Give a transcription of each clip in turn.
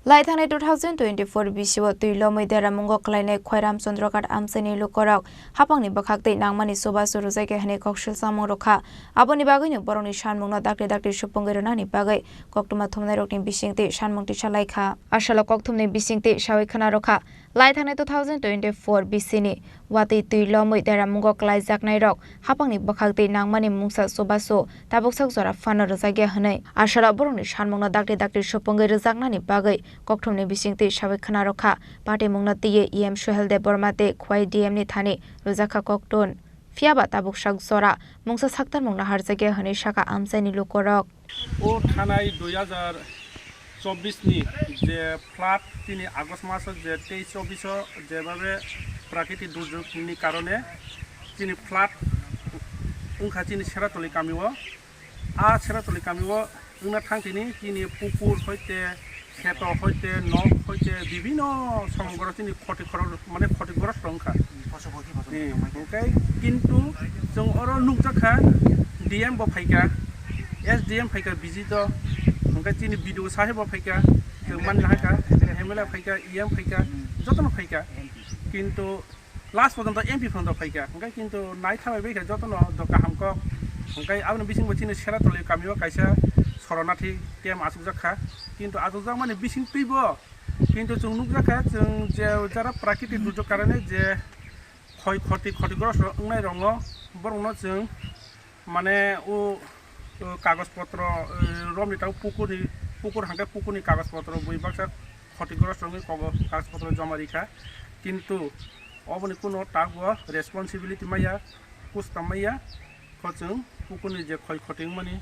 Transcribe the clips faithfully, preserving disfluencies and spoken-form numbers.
Lai thangnai two thousand twenty-four bisio twi lomwi deramungo kwlainai Khwai Ramchandra Ghat amchaini lukorok hapangni bwkhak twi nangmani chubachu rwjakya hwnwi kok silsamung rwkha. Aboni bagwino borokni sanmungno dakti dakti supungwi rwnani bagwi koktwma thumnairokni bisingtwi sanmung tisa laikha. Asalo kokthumni bisingtwi sawi khwna rwkha. Lai thangnai two thousand twenty-four bisini watwi twi lomwi deramungo kwlaijaknairok hapangni bwkhak twi nangmani mungsa chubachu tabuksak jora phano rwjakya hwnwi asalo borokni sanmungno dakti dakti supungwi rwjaknani bagwi kokthumni bisingtwi sawi khwna rwkha. Patimungno twiwi E M Suhel Debbarma tei Khwai D M ni thani rwjakha koktun. Phiyaba tabuksak jora mungsa saktarmung naharjakya hwnwi sakha amchaini lukorok. O thanai dui hazar chobbish ni je flood, tini August maso je teis chobbish o jebabe prakriti durjog ni karone chini flood wngkha chini Seratoli kami o. A Seratoli kami o wngna thang tini chini pukur hoite, kheto hoite, nok hoite, bibino somogoro chini khoti khorok, mane khoti gorok wngkha. Ni, hwnkhe kintu chwng oro nukjakha D M bo phaikha, S D M phaikha visit o, hwnkhe chini B D O sahebo phaikha, chwng manlahakha, M L A phaikha, E M phaikha, jotono phaikha. Kintu last porjonto M P phanto phaikha, hwnkhe kintu naithabai baikha jotono do kaham kok. Hwnkhe aboni bisingo chini Seratoli kamio kaisa soronathi camp achukjakha, kintu achukjakmani bising twibo kintu chwng nukjakha, chwng je jara prakriti durjog karone je khoi khoti, khoti grosto wngnai rongo, borokno chwng mane o, o kagoj potro, o romni tau pukurni, pukur hwnkhe pukurni kagoj potro bui baksa khoti grosto wngwi kogo kagoj potro joma rikha, kintu oboni kuno tago responsibility maya, kustam maya, kho chwng pukurni je khoi khoti wngmani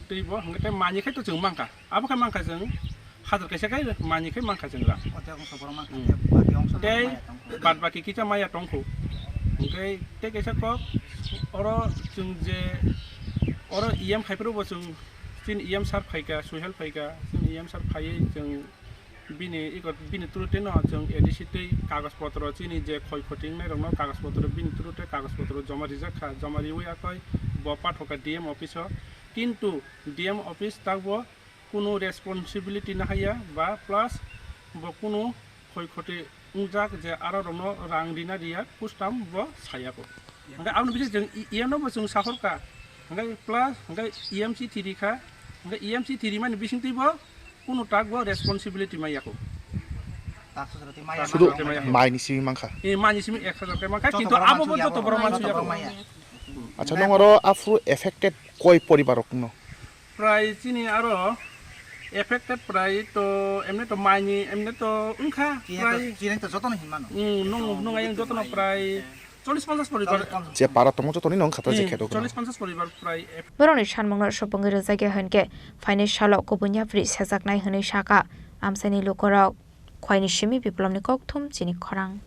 twibo hwnkhe tei manwi khai to chwng mankha. Abo khe mankha chwng hajar kaisa kai manwi khai mankha chwng rang. Orthai ongso borok mankha, hmm, tei baki ongso tei borok maya tongkho. Bad baki kisa maya tongkho. Hwnkhe tei kaisa kok oro chwng je oro E M phaiphuru bo chwng chini E M sir phaikha, Suhel phaikha, chini E M sir phaiwi chwng bini iko bini through tei no chwng A D C tei kagoj potro chini je khoi khoti wngnai rokno kagoj potro bini through tei kagoj potro joma rijak kha, joma riwi akhoi bo pathokha D M office o, kintu D M office takbo kunu responsibility nahaiya ba plus bo kunu khoi khoti wngjak je aro rokno rang rina riya kustam bo sayako. Hwnkhe aboni bising chwng E M no bo chwng sahorkha, hwnkhe plus hwnkhe E M chithi rikha, hwnkhe E M chithi rimani bisingtwi bo kunu tak bo responsibility maiyako. Sudu maini simi mankha. Eh, maini simi ek hajar kai mankha, kintu abo bo joto borok mansuya. Acha, nong oro aphuru affected koi poribar rok no? Prai chini aro affected prai to emne to maini emne to wngkha prai. Chini to jotono hinmano. Hmm, nung, nung ayang jotono prai chollish ponchash poribar. Je para tongo jotoni nong khata je kheto. Chollish ponchash poribar prai. Borokni sanmungno supungwi rwjakya hwnkhe phaini salo kubun yapri sejaknai hwnwi sakha amchaini lukorok. Khwaini simi Biplopni kokthum chini khorang.